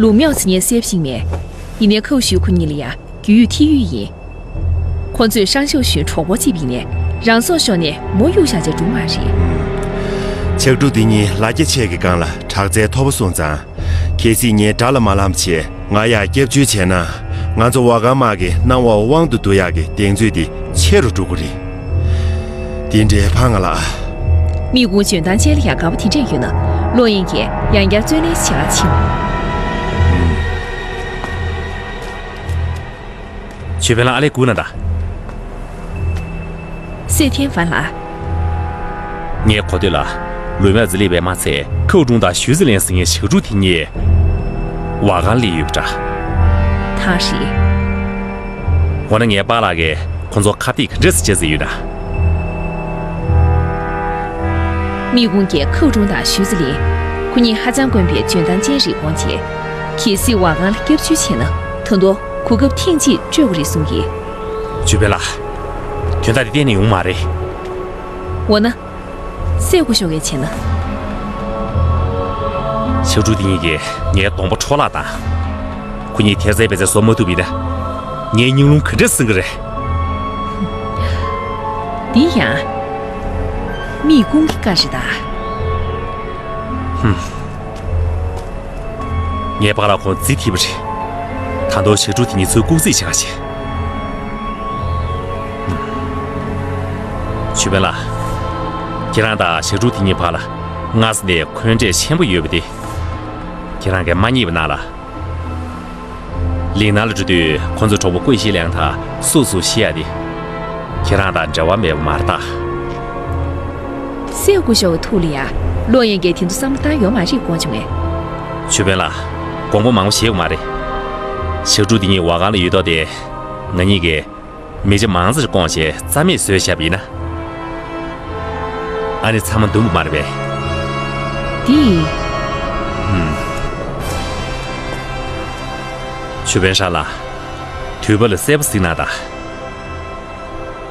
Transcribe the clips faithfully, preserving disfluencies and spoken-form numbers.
ལུང་མྱོང་ཚེ་ངས་གསལ་པོ་ཤེས་མེད། ཡིན་ནའི་ཁའུ་ཞུས་ཁོ་གཉིས་ལ་ཡང་རྒྱུས་ཡོད་ཐིག་ཡོད་ཡིན། ཁོ་ཚོས་ཧྲང་ཞའོ་ཞུན་གྲོགས་པོ་བརྩིས་པ་ཡིན་ནའི་རང་སྲོག་ཤོར་ནས་མོ་གཡུག་བཞག་བྱས་འགྲིག་མ་རེད། ཕྱག་དྲུག་འདི་གཉིས་ལ་རྒྱ་ཆེ་གི་སྒང་ལ་དྲག་རྩལ་མཐོ་པོ་སོང་ཙང་། གལ་སྲིད་ངས་དགྲ་ལ་མ་ལངས་བྱས་ང་ཡར་སྐྱབས་བཅོལ་བྱས་ན། ང་ཚོ་ཝ་གང་དམག་གི་སྣང་བ་དབང་དུ་བསྡུ་ཡག་གི་གདེང་ཚོད་དེ་ཆེ་རུ་འགྲོ་གི་རེད། དེ་འདྲའི་ཕངས་ང་ལ། མི་ཀུང་འཇོན་ཐང་ཅན་ལ་ཡང་དགའ་པོ་དེ་འདྲས་ཡོད་ན། ལོ་ཡན་གྱིས་ཡང་བསྐྱར་བརྩོན་ལེན་བྱེད་ག་ཕྱིན། ཞུས་ཕིན་ལགས། ཨ་ལས་སྒུག་གནང་དང་། སེ་ཐན་ཧྥན་ལགས། ངས་གོ་ཐོས་ལ། ལུས་མེད་ཟི་ལི་བའི་མ་ཚད་ཁའུ་ཀྲུང་དང་ཞུས་ཟི་ལན་ཟེར་མཁན་ཞག་དྲུག་དེ་གཉིས། ཝ་གང་སླེབས་ཡོད་པ་འདྲ། ཐང་ཧྲི། འོ་ན་ངའི་པཱ་ལགས་ཀྱིས་ཁོང་ཚོ་ཁ་གཏད་ག་འདྲས་སེ་བྱས་ཟིན་ཡོད་ན། མི་ཀུང་གིས་ཁའུ་ཀྲུང་དང་ཞུས་ཟི་ལན། ཁོ་གཉིས་ཧ་ཅང་དཀོན་པའི་འཇོན་ཐང་ཅན་རེད་དགོངས་བྱས། གལ་སྲིད་ཝ་གང་ལ་སྐྱབས་བཅོལ་བྱས་ན་ད་དུང་གོ་སྐབས་ཐེངས་གཅིག་སྤྲོད་དགོས་རེད་གསུངས་ཡོད། ཞུས་ཕིན་ལགས། དོན་དག་འདི་གཏན་ནས་ཡོང་མ་རེད། འོ་ན། སྲས་སྐུ་ཞབས་ཀྱིས་བྱས་ན། ཞག་དྲུག་དེ་གཉིས་ཀྱིས་ངའི་གདོང་པ་འཕྲོ་བརླག་བཏང་། ཁོ་གཉིས་ཐེལ་ཙེ་བེ་ཙེ་བཟོ་མ་ཐུབ་པ་ཡིན་ན། ངའི་སྙིང་རླུང་ག་འདྲས་ཟིན་གི་རེད། འདི་ཡང་། མི་ཀུང་གི་བཀའ་རེད་ད། ཧུམ། ངའི་པཱ་ལགས་ཁོང་རྫི་ཐིག་པ་རེད། ད་དུང་ཞག་དྲུག་དེ་གཉིས་ཚུར་སྐུག་རྩིས་བྱེད་ག་བྱེད། ཞུས་ཕིན་ལགས། ཁྱེད་རང་དང་ཞག་དྲུག་དེ་གཉིས་བར་ལ་སྔར་སྲོལ་ནས་འཁོན་འགྲས་ཆེན་པོ་ཡོད་པ་དེ། ཁྱེད་རང་གིས་མ་རྙེད་པ་གནང་ལ། ལིང་ནན་ལ་འགྲོ་དུས་ཁོང་ཚོའི་གྲོགས་པོ་ཀུའེ་ཤི་ལན་དང་སུ་སུ་ཤི་ཡ་དེ། ཁྱེད་རང་དང་འབྲེལ་བ་མེད་པ་མ་རེད་ད། སྲས་སྐུ་ཞབས་ཀྱི་ཐུགས་ལ་ཡ། ལོ་ཡན་གྱིས་དེ་ཚོ་བསམ་བློ་བཏང་ཡོད་མ་རེད་དགོངས་བྱུང་ངས། ཞུས་ཕིན་ལགས། དགོངས་པ་མང་པོ་བཞེས་དགོས་མ་རེད། ཞག་དྲུག་འདི་གཉིས་ཝ་གང་ལ་ཡོད་མདོག་དེ། ང་གཉིས་ཀྱིས། མི་ཆ་མང་ཙམ་བསྐོངས་བྱས་རྩ་མེད་བཟོས་བཞག་པ་ཡིན་ན། ཨ་ནི་ཚང་མ་འདུམ་པ་མ་རེད་པས། འདི། ཧུམ། ཞུས་ཕིན་ཧྲན་ལགས། དུས་བབ་ལ་གསལ་པོ་གཟིགས་གནང་དང་།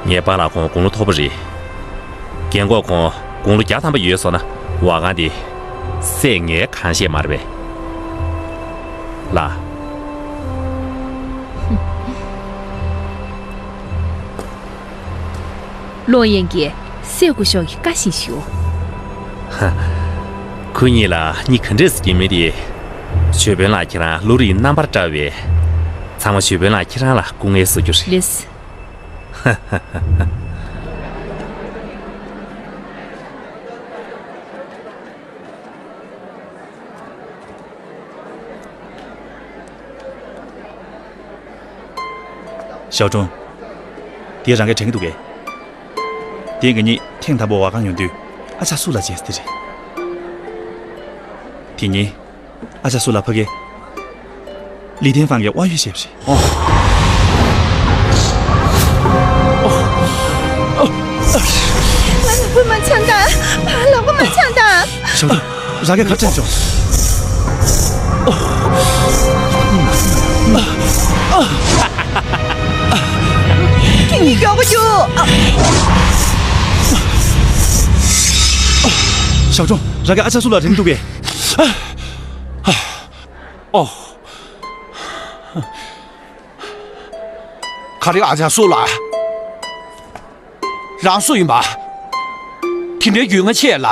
ངའི་པཱ་ལགས་ཁོང་དགུང་ལོ་མཐོ་པོ་རེད། རྒན་གོག་ཁོང་དགུང་ལོ་བརྒྱ་ཐམ་པ་ཡོལ་སོང་ན་ཝ་གང་དེ་སྲས་ངས་གང་ཤེས་མ་རེད་པས། ལགས། ལོ་ཡན་གྱིས་སྲས་སྐུ་ཞབས་ཀྱི་བཀའ་བཞིན་ཞུ། ཧ། ཁོ་གཉིས་ལ་གཉིད་ག་འདྲས་སེ་སྐྱེ་མིན་དེ། ཞུས་ཕིན་ལགས་ཁྱེད་རང་བློ་རིག་རྣམ་པར་བཀྲ་བས། ཚང་མ་ཞུས་ཕིན་ལགས་ཁྱེད་རང་ལ་སྐུ་ངལ་གསོ་རྒྱུ་རེད། ལེས། ཞའོ་ཀྲུང་། དེ་རང་གིས་དྲན་གྱི་འདུག་གས། དེ་ང་གཉིས་ཐེངས་དང་པོ་ཝ་གང་ཡོང་དུས་ཨ་ཅག་སུ་ལ་བྱས་ཟེར་དེ་རེད། དེ་ཉིན། ཨ་ཅག་སུ་ལ་ཕ་གིར། ལི་ཐེན་ཧྥང་གིས་དབང་ཡོད་བཤད་པ་རེད། ཨོ། ང་ལག་པ་མ་འཆང་དང་། ལག་པ་མ་འཆང་དང་། ཞའོ་ཏུང་། རང་གིས་ཁ་བྲལ་བྱུང་། ཁྱེད་གཉིས་མགྱོགས་པོ་རྒྱུགས། ཞའོ་ཀྲུང་། རང་གིས་ཨ་ཅག་སུ་ལ་དྲན་འདུག་གས། ཨོ། ག་རེ་ཨ་ཅག་སུ་ལ། རང་སུ་ཡིན་པ། དེ་འདྲའི་རྒྱུས་མངའ་ཆེ་ལ།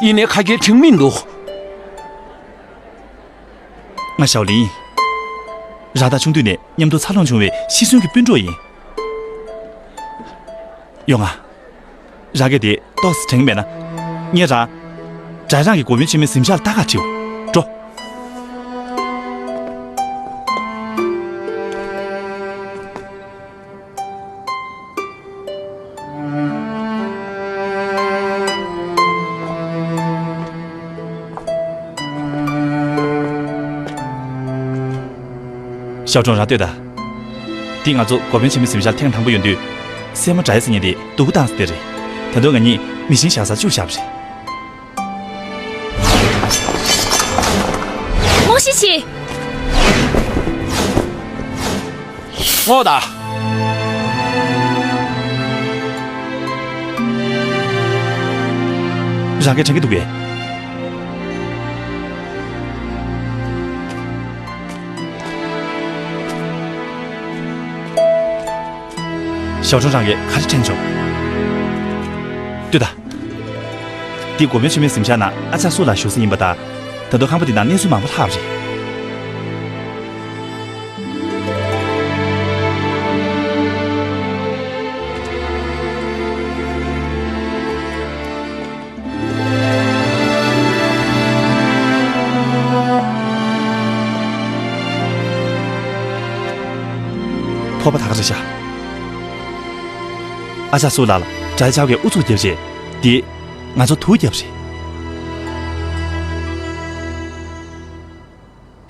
ཡིན་ནའི་ཁ་སྐད་དྲན་མི་འདུག་ང་ཞའོ་ལིན། རང་དང་ཆུང་དུས་ནས་མཉམ་དུ་འཚར་ལོངས་བྱུང་བའི་ཤི་གསོན་གྱི་སྤུན་གྲོགས་ཡིན། ཡོང་ང་། རང་གིས་དེ་ཏོག་ཙམ་དྲན་གྱི་མེད་ན། ངས་རང་། དྲ་རང་གི་འགོ་དཔོན་ཆེན་མོའི་གཟིམ་ཤག་ལ་ལྟ་ག་ཁྲིད། འགྲོ། ཞའོ་ཀྲུང་། རང་ལྟོས་དང་། འདི་ང་ཚོ་འགོ་དཔོན་ཆེན་མོའི་གཟིམ་ཤག་ལ་ཐེངས་དང་པོ་ཡོང་དུས། སྲས་མོ་དྲ་ཡ་ཟེར་མཁན་དེ་སྡུག་པོ་བཏང་ཟེར་དེ་རེད། ད་དུང་ང་གཉིས་མི་ཤིང་བཞག་སར་བཅུག་བཞག་པ་རེད། རྨོ་ཞིག་བྱེད། རྨོ་ད། རང་གིས་དྲན་གྱི་འདུག་གས། ཞའོ་ཀྲུང་རང་གིས་ག་རེ་དྲན་བྱུང་། ལྟོས་དང་། འདི་སྒོ་མོའི་མཆོད་མེ་གཟིམ་ཤག་ནང་ཨ་ཅག་སུ་ལགས་བཞུགས་ས་ཡིན་པ་དང་། ད་དུང་ཁང་པ་འདི་ནང་གནས་ཚུལ་མང་པོ་ལྷག་པ་རེད། ཕོར་པ་ད་ག་རེ་བྱ། ཨ་ཅག་སུ་ལགས་ལ་དྲ་ཆའོ་གིས་ཨུ་ཚུགས་བརྒྱབ་རྗེས་དེ་ང་ཚོ་དུག་བརྒྱབ་རེད།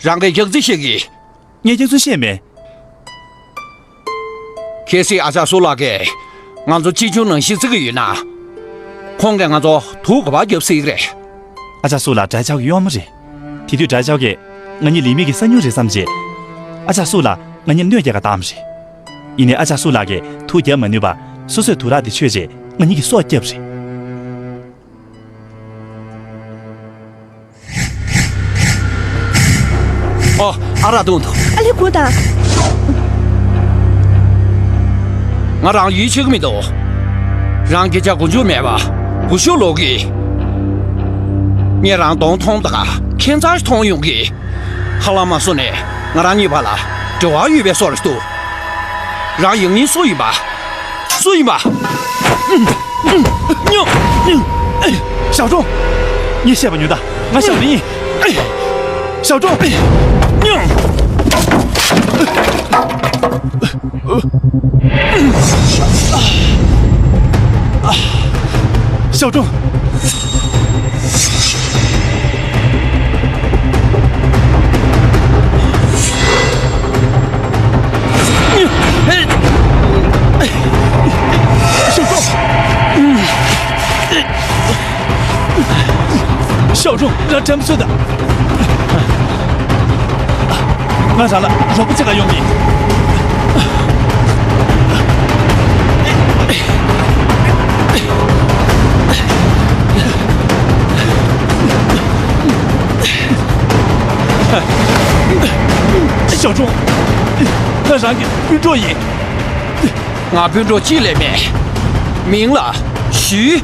རང་གིས་རྒྱག་རྩིས་བཤད་གི། ངས་རྒྱག་རྩིས་བཤད་མེད། གལ་སྲིད་ཨ་ཅག་སུ་ལགས་ཀྱིས་ང་ཚོ་ཅི་བྱུང་ནང་བཞིན་བརྩི་གི་ཡོད་ན། ཁོང་གིས་ང་ཚོ་དུག་ག་པར་བརྒྱབ་སྲིད་ཀྱི་རེད། ཨ་ཅག་སུ་ལགས་དྲ་ཆའོ་གི་གཡོག་མོ་རེད། དེ་དུས་དྲ་ཆའོ་གིས་ང་གཉིས་ལི་མི་གི་གསང་ཉུལ་རེད་བསམ་རྗེས། ཨ་ཅག་སུ་ལགས་ང་གཉིས་གནོད་སྐྱེལ་ག་བཏང་བ་རེད། ཡིན་ནའི་ཨ་ཅག་སུ་ལགས་ཀྱིས་དུག་བརྒྱབ་མ་ནུས་པར་སོ་སོས་དུག་རག་དེ་མཆོད་རྗེས་ང་གཉིས་ཀྱི་སྲོག་བསྐྱབས་རེད། ཨོ། ཨ་རག་འཐུང་དང་། ཨ་ལེ་གོ་དང་། ང་རང་ཡིད་ཆེས་ཀྱི་མི་འདུག་རང་སྐད་ཆ་མགོ་མཇུག་མེད་པ་མགོ་ཤོག་ལོག་གི། ངས་རང་གདོང་མཐོང་དང་ཁྱད་མཚར་མཐོང་ཡོང་གི། ཧ་ལམ་མ་སོང་ནས་ང་རང་གཉིས་བར་ལ་འབྲེལ་བ་ཡོད་པའི་བཟོ་འདྲ་འདུག་རང་ཡང་སྙིང་སུ་ཡིན་པ། སུ་ཡིན་པ། ཞའོ་ཀྲུང་། ངས་བཤད་པ་ཉོན་དང་། ང་ཞའོ་ལིན་ཡིན། ཞའོ་ཀྲུང་། ཞའོ་ཀྲུང་། ཞའོ་ཀྲུང་། ཞའོ་ཀྲུང་། རང་དྲན་པ་གསོས་དང་། ང་རང་ལ་རོགས་པ་བྱེད་ག་ཡོང་གི། ཞའོ་ཀྲུང་། ང་རང་གི་སྤུན་གྲོགས་ཡིན། ང་སྤུན་གྲོགས་གཅིག་ལས་མེད། མིང་ལ་ཞུས།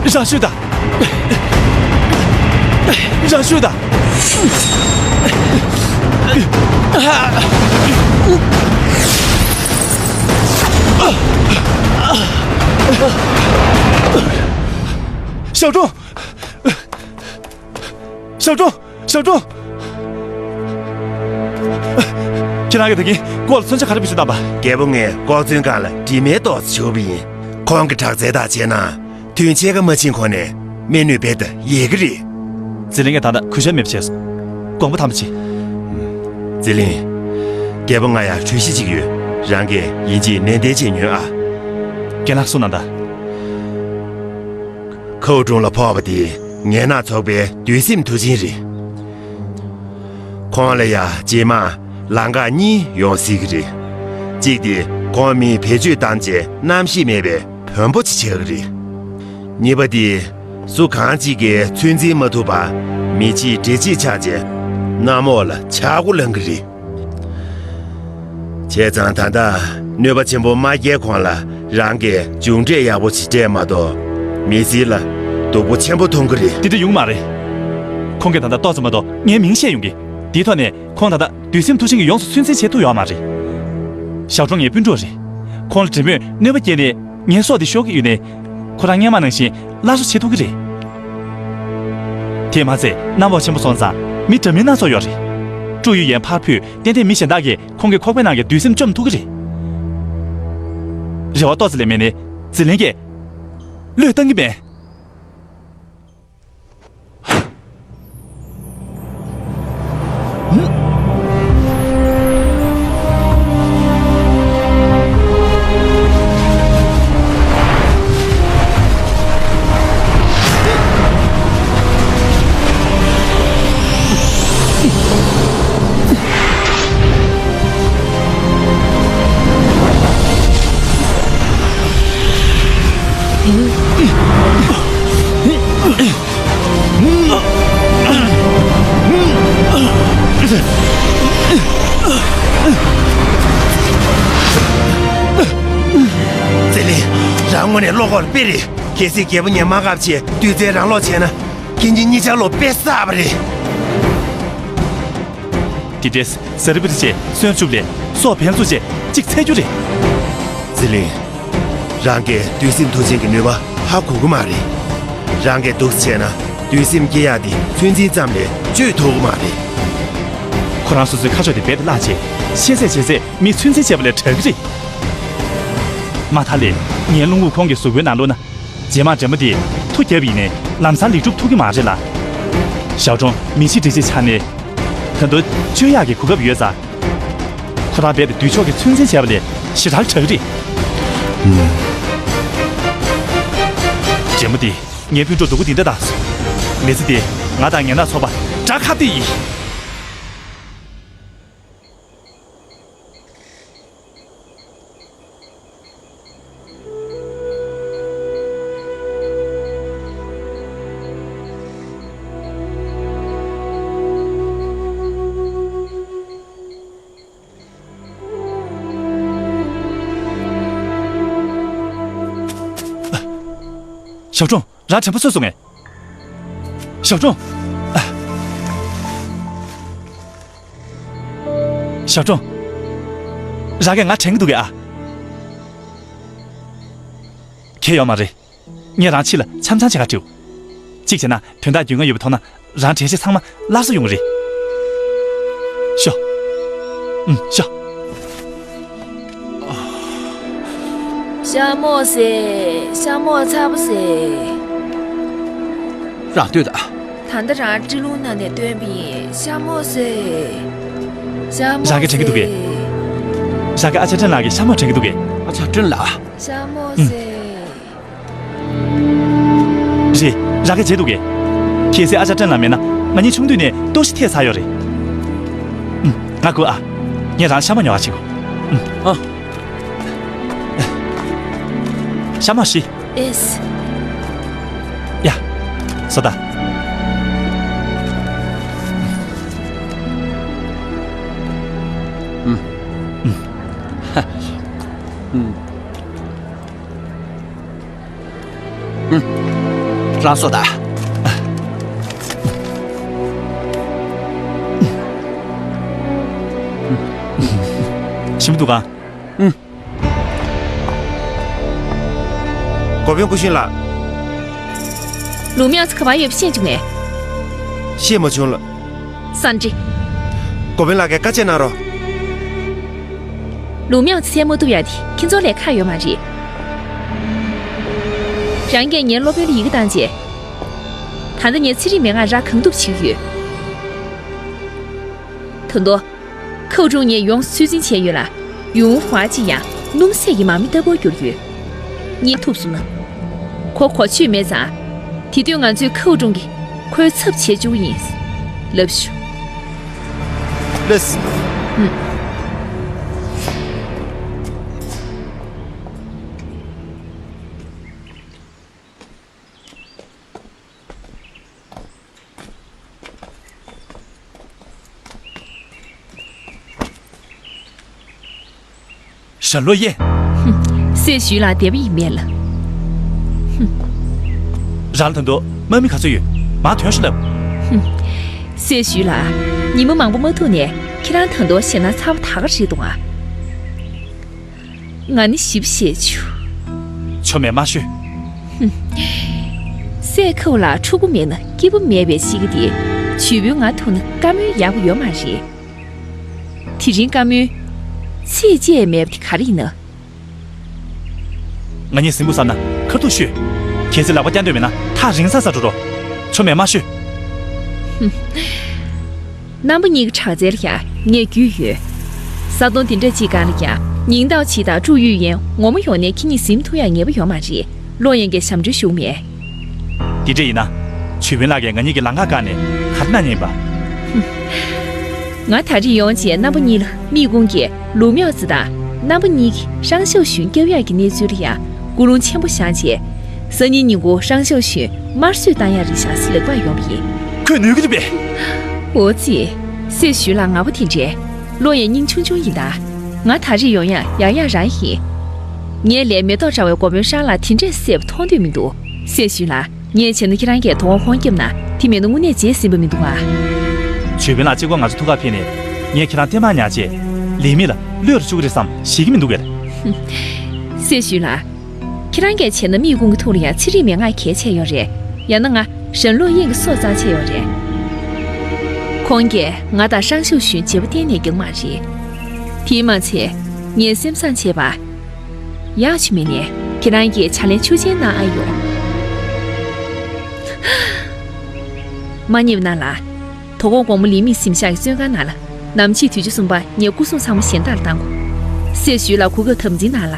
རང་ཞུས་དང་། རང་ཞུས་དང་། ཞའོ་ཀྲུང་། ཞའོ་ཀྲུང་། ཞའོ་ཀྲུང་། ཁྱེད་རང་གིས་ད་གིན་ཁོ་ལ་མཚོན་ཆ་ག་རེ་འབུལ་ཞུས་བཏང་པ། རྒྱལ་པོ་ངས་ལྐོག་འཛུལ་ཁང་ལ་དྲི་མེད་ཏོག་ཙམ་བྱུགས་པ་ཡིན། ཁོང་གི་དྲག་རྩལ་དག་བྱས་ན། དུས་ཕྱེད་ཀ་མ་ཕྱིན་གོང་ནས་སྨན་ནུས་རྦད་དེ་ཡལ་གི་རེད། ཟི་ལིང་གིས་ད་ལྟ་གུས་ཞབས་མེད་པ་བྱས་སོང་། དགོངས་པ་དམ་པ་བྱེད། ཟི་ལིང་། རྒྱལ་པོ་ང་ཡར་གྲོས་གཞི་ཅིག་ཡོད། རང་གིས་ཡིན་གཅིག་ནན་ཏན་བྱས་ཉོན་ཨ། རྒན་ལགས་གསུངས་གནང་དང་། ཁའུ་ཀྲུང་ལ་ཕོག་པ་དེ་ངན་ནག་ཚོགས་པའི་བདུད་སྲིན་མཐུ་ཆེན་རེད། ཁོང་ལ་ཡ་རྗེས་མ་ལམ་ཁ་གཉིས་ཡོང་སྲིད་ཀྱི་རེད། གཅིག་དེ་ཁོང་མིའི་བེད་སྤྱོད་བཏང་རྗེས་རྣམ་ཤེས་མེད་པའི་བོན་པོ་ཅིག་ཆགས་ཀྱི་རེད། གཉིས་པ་དེ་སུ་གང་ཅིག་གིས་ཚོད་འཛིན་མ་ཐུབ་པར་མི་གཅིག་འདྲེ་གཅིག་ཆགས་རྗེས་གནམ་འོག་ལ་ཆག་སྒོ་ལངས་ཀྱི་རེད། བྱས་ཙང་ད་ལྟ་གནོད་པ་ཆེན་པོ་མ་བསྐྱལ་གོང་ལ་རང་གིས་མཇུག་འབྲས་ཡག་པོ་ཞིག་སྤྲད་མ་གཏོགས་མི་སེར་ལ་སྡུག་པོ་ཆེན་པོ་མཐོང་གི་རེད། དེ་འདྲ་ཡོང་གི་མ་རེད། ཁོང་གིས་ད་ལྟ་ཏོག་ཙམ་མ་གཏོགས་ངའི་མིང་བཤད་ཡོང་གི། དེའི་ཐོག་ནས་ཁོང་ད་ལྟ་བདུད་སྲིན་མཐུ་ཆེན་གྱིས་ཡོངས་སུ་ཚོད་འཛིན་བྱེད་ཐུབ་ཡོད་མ་རེད། ཞའོ་ཀྲུང་ངའི་སྤུན་གྲོགས་རེད། ཁོང་ལ་འདྲེ་མོས་གནོད་པ་བསྐྱལ་ནས་ངའི་སྲོག་དེ་ཤོར་གྱི་ཡོད་ནའི། ཁོ་རང་སྔོན་མ་ནང་བཞིན་སླར་གསོ་བྱེད་ཐུབ་ཀྱི་རེད། དེས་མ་ཚད་གནམ་འོག་ཆེན་པོ་སོང་ཙང་མི་འདྲ་མིན་སྣ་ཚོགས་ཡོད་རེད། ཀྲུའུ་ཡུས་ཡན་ཕར་ཕུད་ཏན་ཏན་མི་གཞན་དག་གིས་ཁོང་གི་ཁོག་པའི་ནང་གི་བདུད་སྲིན་བཅོམ་ཐུབ་ཀྱི་རེད། རེ་བ་ཏོག་ཙམ་ལས་མེད་ནའི་ཟི་ལིང་གིས་བློས་བཏང་གི་མེད། རེད། བློ་ཁོག་དཔེ་རེད། གལ་སྲིད་རྒྱལ་པོ་ངས་མ་བཀབ་བྱས་རྡུལ་རྫས་རང་སློག་བྱས་ན། ཁྱེད་ཀྱིས་གཉིས་ཆར་ལོ་དཔེ་བསགས་པ་རེད། དེ་འདྲས་ཟ་རི་པི་རི་བྱས་སོན་བཅུག་ལས་སྲོག་ཕན་ཚུན་བཅས་གཅིག་འཚོལ་རྒྱུ་རེད། ཟི་ལིང་། རང་གིས་བདུད་སྲིན་མཐུ་ཆེན་གྱི་ནུས་པ་ཧ་གོ་གི་མ་རེད། རང་གིས་འདུག་སེ་བྱས་ན་བདུད་སྲིན་སྐྱེ་ཡག་དེ་ཚོད་འཛིན་ཙམ་ལས་བཅོས་ཐུབ་ཀྱི་མ་རེད། ཁོ་རང་སོ་སོའི་ཁ་ཕྱོགས་དེ་རྦད་དེ་བརླག་བྱས་ཤེས་ཚད་བྱས་ཚད་མི་ཚོད་འཛིན་བྱས་པ་ལས་དྲག་གི་རེད། མ་མཐའ་ལས་ངའི་རླུང་དབུགས་ཁོང་གི་གཟུགས་པོའི་ནང་ལོགས་ན། རྗེས་མ་འདྲེ་མོ་དེས་མཐུ་བརྒྱབ་ཡིན་ནའི་ལམ་སང་ལེགས་གྲུབ་ཐུབ་ཀྱི་མ་རེད་ལ། ཞའོ་ཀྲུང་མི་གཤིས་འདྲེས་ཆའི་ཆ་ནས། ད་དུང་བཅོས་ཡག་གི་གོ་སྐབས་ཡོད་ཙང་། ཁོ་རང་རྦད་དེ་བདུད་ཕྱོགས་ཀྱི་ཚོད་འཛིན་བྱས་པ་ལས་ཞེ་དྲག་དྲག་གི་རེད། འདྲེ་མོ་དེས་ངའི་སྤུན་གྲོགས་སྡུག་པོ་འདི་འདྲ་བཏང་སོང་། མི་ཚེ་འདི་ང་དང་ངན་ནག་ཚོགས་པ་དགྲ་ཁ་གཏད་ཡིན། ཞའོ་ཀྲུང་། རང་དྲན་པ་གསོས་སོང་ངས། ཞའོ་ཀྲུང་། ཞའོ་ཀྲུང་། རང་གིས་ང་དྲན་གྱི་འདུག་གས་ཨ། ཁྱད་ཡོད་མ་རེད། ངས་རང་ཕྱི་ལ་འཆམ་འཆམ་བྱེད་ག་འགྲོ། གཅིག་བྱས་ན་དོན་དག་རྒྱུས་མངའ་ཡོད་པའི་ཐོག་ན་རང་དྲན་ཤེས་ཚང་མ་སླར་གསོ་ཡོང་གི་རེད། ཤོག་ཨུམ་ཤོག་ཤ་མོ་ཟེ། ཤ་མོ་ཚ་པོ་ཟེ། རང་ལྟོས་དང་། ད་ལྟ་རང་སྤྲིན་རླུང་ནང་ནས་བཏོན་པ་ཡིན། ཤ་མོ་ཟེ། ཤ་མོ་ཟེ། རང་གིས་དྲན་གྱི་འདུག་གས། རང་གི་ཨ་ཅག་ཀྲིན་ལགས་ཀྱིས་ཤ་མོ་དྲན་གྱི་འདུག་གས། ཨ་ཅག་ཀྲིན་ལགས། ཤ་མོ་ཟེ། རེད། རང་གིས་བརྗེད་འདུག་གས། གལ་སྲིད་ཨ་ཅག་ཀྲིན་ལགས་མེད་ན་ང་གཉིས་ཆུང་དུས་ནས་ལྟོགས་ཤི་ཐེབས་ཚར་ཡོད་རེད། ཨུམ། ང་སྒུག་ཨ། ངས་རང་ཤ་མོ་ཉོ་ག་ཕྱིན་གོ། ཨུམ། ཨ། ཤ་མོ་བཞི། ཨེས། ཡ། བཟོ་ད། ཨུམ། ཨུམ། ཧ། ཨུམ། ཨུམ། རང་བཟོ་ད། ཞིམ་པོ་འདུག་ག། ཨུམ། འགོ་དཔོན་སྐུ་ཞོན་ལགས། ལུའུ་མིའུ་ཙི་ག་པར་ཡོད་པ་ཤེས་བྱུང་ངས། ཤེས་མ་བྱུང་ལགས། སན་ཀྲི། འགོ་དཔོན་ལགས་ཀྱིས་བཀའ་བཅད་གནང་རོགས། ལུའུ་མིའུ་ཙི་བཙལ་མ་ཐུབ་ཡ་དེ་ཁྱེད་ཚོ་ལས་ཁག་ཡོད་མ་རེད། རང་གིས་ངའི་སློབ་དཔོན་ལ་ཡི་གེ་བཏང་རྗེས། ད་ལྟ་ངས་ཚན་རིག་མན་ངག་རག་གང་ཐུབ་བྱེད་ཀྱི་ཡོད། ད་དུང་། ཁའུ་ཀྲུང་ངས་ཡོངས་སུ་ཚོད་འཛིན་བྱས་ཡོད་ལ། ཡུང་ཧྭ་ཅི་ཡང་སྣུམ་ཟད་ཀྱི་མ་རྨོས་ལྟ་བུར་གྱུར་ཡོད། རྙེད་ཐུབ་སོང་ན། ཁོ་གོ་ཆོད་མེད་ཙང་། དེ་དུས་ང་ཚོས་ཁའུ་ཀྲུང་གིས་ཁོའི་ཚབ་བྱེད་བཅུག་གི་ཡིན། ལབ་ཤོག་ལགས་སོ། ཧུམ། ཞར་ལོ་ཡེ། ཧུམ། སྲས་ཞུས་ལགས་བདེ་པོ་ཡིན་མེད་ལ། ཧུམ། རང་ལ་ད་དུང་དམག་མི་ག་ཚོད་ཡོད། མར་ཐོན་ཤོག་ལབ། ཧུམ། སྲས་ཞུས་ལགས། ཉི་མ་མང་པོ་མ་ཐུག་ནས་ཁྱེད་རང་ད་དུང་ཞེད་སྣང་ཚ་པོ་ད་ག་རེད་འདུག་ཨ། ང་ནི་ཞིབ་བཤད་བྱུང་། ཆོ་མེད་མ་ཤོད། ཧུམ། སྲས་ཁའུ་ལགས་ཕྲུ་གུ་མེད་ན་སྐྱིད་པོ་མེད་པའི་གཤིས་ཀ་དེ། ཇུས་འབུལ་ང་ཐུག་ན་བཀའ་མོལ་ཡག་པོ་ཡོད་མ་རེད། དེ་རིང་བཀའ་མོལ་ཚིག་བཅད་མེད་པ་དེ་ག་རེ་ཡིན་ན། ང་གཉིས་ཟིང་པོ་བསམ་ན་ཁ་ཐུག་ཤོད། གལ་སྲིད་ལག་པ་བརྐྱངས་འདོད་མེད་ན་ཐག་རིང་ས་ས་འགྲོ་རོགས། ཆོ་མེད་མ་ཤོད། ཧུམ། རྣམ་པ་གཉིས་ཀྱི་དྲག་རྩལ་ལ་ཡང་ངས་རྒྱུས་ཡོད། ས་སྟོང་འདི་འདྲ་གཅིག་སྒང་ལ་ཡང་ཉིང་ཏའོ་ཆི་དང་ཀྲུའུ་ཡུས་ཡན་ངོ་མ་ཡོང་ནས་ཁྱེད་གཉིས་ཟིན་ཐུབ་ཡ་ངེས་པ་ཡོད་མ་རེད། ལོ་ཡན་གྱིས་ཞབས་འདྲེན་ཞུ་མེད། དེ་འདྲ་ཡིན་ན། ཇུས་འབུལ་ལགས་ཀྱིས་ང་གཉིས་ཀྱི་ལམ་ཁ་བཀག་ནས་ག་རེ་གནང་མཁན་ཡིན་པ། ཧུམ། ང་ད་རེས་ཡོང་རྗེས་རྣམ་པ་གཉིས་ལ་མིག་ཀུང་གིས་ལུའུ་མིའུ་ཙི་དང་རྣམ་པ་གཉིས་ཀྱིས་ཧྲང་ཞའོ་ཞུན་སྐྱོབ་ཡག་གི་གནས་ཚུལ་ལ་ཡང་ཀུན་སློང་ཆེན་པོ་བཞག་རྗེས། སང་ཉིན་ཉིན་གུང་ཧྲང་ཞའོ་ཞུན་དམར་གསོད་བཏང་ཡག་རེད་ཤག་ཟེར་ལབ་པར་ཡོང་བ་ཡིན། ཁོས་ནུས་ཀྱི་རེད་པས། འོ་ཙི། སྲས་ཞུན་ལགས་ངག་པ་དེ་འདྲས། བློ་ཡང་སྙིང་ཆུང་ཆུང་ཡིན་ད། ང་ད་རེས་ཡོང་ཡག་ཡག་ཡག་རང་ཡིན། ངའི་ལས་མེ་ཏོག་འདྲ་བའི་འགོ་དཔོན་ཧྲང་ལགས་དེ་འདྲས་བསད་པ་མཐོང་འདོད་མི་འདུག་སྲས་ཞུས་ལགས། ངས་བྱས་ན་ཁྱེད་རང་གིས་དོ་དགོང་ཁོང་བསྐྱབས་ན་དེ་མིན་ན་དངོས་གནས་བརྗེད་ཟིན་པ་མི་འདུག་ཨ། ཇོ་དཔོན་ལགས་གཅིག་པོ་ང་ཚོ་ཐུག་ག་ཕེབས་ནས་ངས་ཁྱེད་རང་ལྟད་མོ་ཉར་རྗེས་ལས་མི་ལ་གློད་རུ་བཅུག་གི་རེད་བསམ་ཞེད་ཀྱི་མི་འདུག་གས། སྲས་ཞུས་ལགས། ཁྱེད་རང་གིས་བྱས་ན་མི་ཡི་ཁོང་གི་ཐུགས་ལ་ཡང་ཚེ་རིང་མའི་ང་གལ་ཆེ་ཡོད་རེད། ཡང་ན་ང་ཧྲན་ལོ་ཡན་གྱི་སྲོག་རྩ་ཆེ་ཡོད་རེད། ཁོང་གིས་ང་དང་ཧྲང་ཤིའུ་ཞུན་བརྗེ་པོ་གཏན་ནས་རྒྱག་མ་རེད། དེས་མ་ཚད་ངས་སེམས་བཟང་བྱས་པ། ཡག་ཆུ་མེད་ནས་ཁྱེད་རང་གིས་ཕྱག་ལེན་ཆུ་ཆེན་གནང་ཨ་ཡོད། མ་ཉེས་པ་གནང་ལ། དོ་དགོང་དགོང་མོ་ལི་མིས་གཟིམ་ཤག་གི་བཙོན་ཁང་ནང་ལ། ནམ་ཕྱེད་དུས་ཆུ་གསུམ་པ་ངས་སྐུ་སྲུང་ཚང་མ་གཞན་དག་ལ་བཏང་དགོས། སྲས་ཞུས་ལགས་གོ་སྐབས་དམ་འཛིན་གནང་ལ།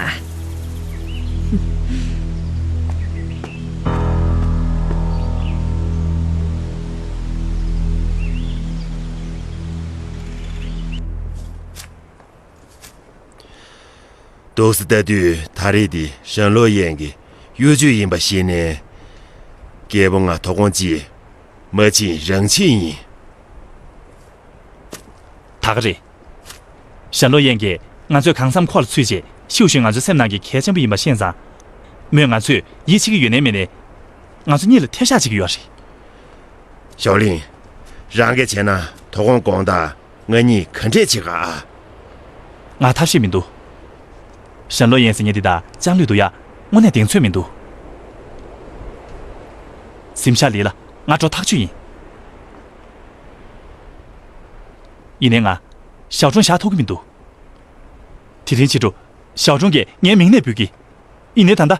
འདུག་སེ་ལྟ་དུས་ད་རེས་འདི་ཧྲན་ལོ་ཡན་གྱི་གཡོ་ཇུས་ཡིན་པ་ཤེས་ནས། རྒྱལ་པོ་ང་དོ་དགོང་ཅིག་མ་ཕྱིན་རང་ཕྱིན་ཡིན། ད་ག་རེད། ཧྲན་ལོ་ཡན་གྱིས་ང་ཚོས་གང་འཚམ་ཁོ་ལ་ཚུད་རྗེས་ཤིའུ་ཞུན་ང་ཚོའི་སེམས་ནང་གི་གལ་ཆེན་པོ་ཡིན་པ་ཤེས་ཙང་། མོས་ང་ཚོས་ཡིད་ཆེས་ཀྱི་ཡོད་ནའི་མེད་ནའི། ང་ཚོ་གཉིས་ལ་ཐད་ཤག་བྱེད་ཀྱི་ཡོད་རེད། ཞའོ་ལིན། རང་གིས་བྱས་ན་དོ་དགོང་དགོང་དག་ང་གཉིས་ག་འདྲས་བྱེད་ག་ཨ། ང་ཐབས་ཤེས་མི་འདུག་ཧྲན་ལོ་ཡན་ཟེར་མཁན་འདི་དང་ཅང་ལུས་འདུག་ཡ། དངོས་གནས་གདེང་ཚོད་མི་འདུག་གཟིམ་ཤག་ལི་ལ་ང་འགྲོ་ཐག་ཆོད་ཡིན། ཡིན་ནའི་ང་ཞའོ་ཀྲུང་བཞག་ཐུབ་ཀྱི་མི་འདུག་དེ་རིང་ཕྱི་དྲོ་ཞའོ་ཀྲུང་གིས་ངའི་མིང་ནས་འབོད་ཀྱི། ཡིན་ནའི་ད་ལྟ།